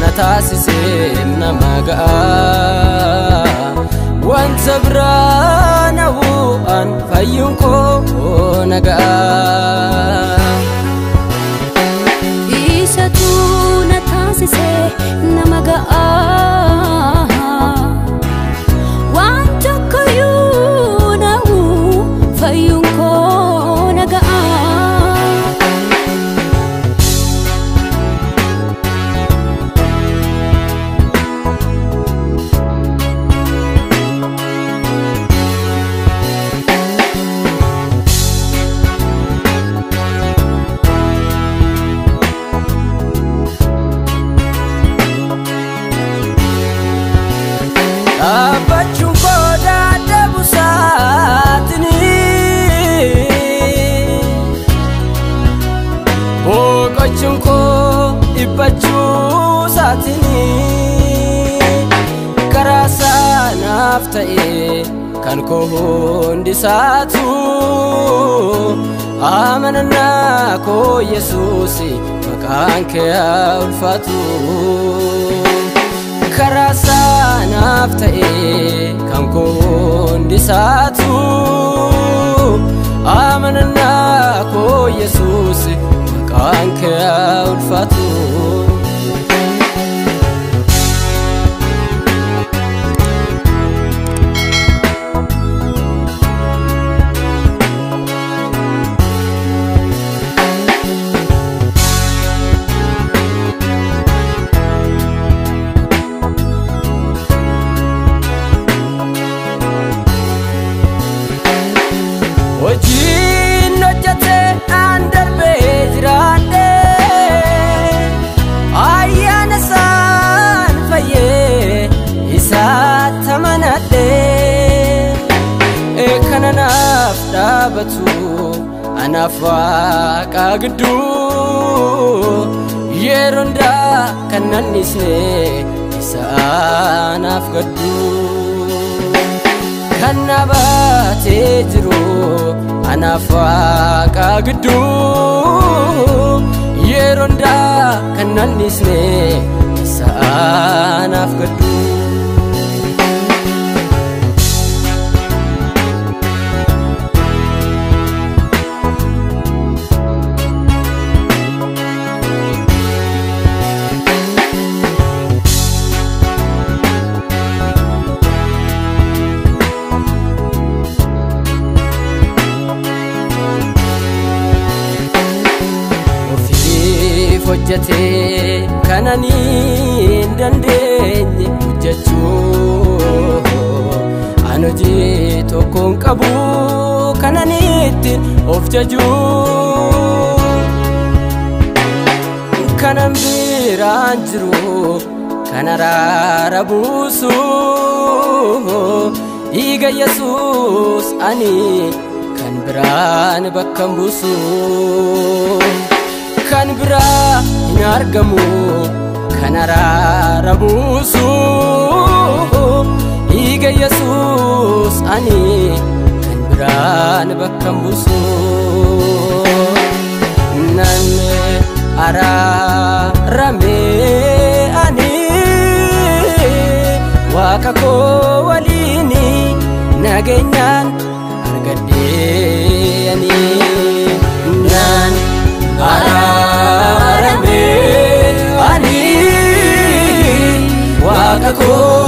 na taasisee nama ga'a. Wanta biraa na bu'an fayyuun koo na ga'a. Isatu na taasisee nama ga'a. Waan tokkoyyuu na fayyuun koo na ga'a. Dhaabbachuun koo dadhabuu isaatini, boqochuun koo dhiphachuu isaatini, karaa sanaaf ta'e kan koo hundi isaatu amanannaa koo Yesuus maqaan kee haa ulfaatu. Karaa sanaaf ta'e kan koo hundi isaatu amanannaa koo Yesuus maqaan kee haa ulfaatu. Hojiin hojjete an darbee jiraadhe, ayyaana isaan fayyee isaatti amanadhe. Kana naaf dhaabatu anaaf waaqa gidduu, yeroo hundaa kan nan dhiisne isa anaaf gaddu. Kan na baatee jiru anaaf waaqa gidduu, yeroo hundaa kan nan dhiisne isa anaaf gaddu. Hojjetee kan ani hin dandeenye hojjechuu, an hojii tokko hin qabu kan ani ittiin of jajuu. Kanan biraan jiru kan araara buusu, dhiiga Yesuus ani kan biraan bakka hin buusu. Kan biraa hin argamu kan araara buusu, dhiiga Yesuus ani kan biraan bakka hin buusu. Nan araarame ani waaqa koo waliini nageenyaan argadhee ani. Nan araarame ani waaqa koo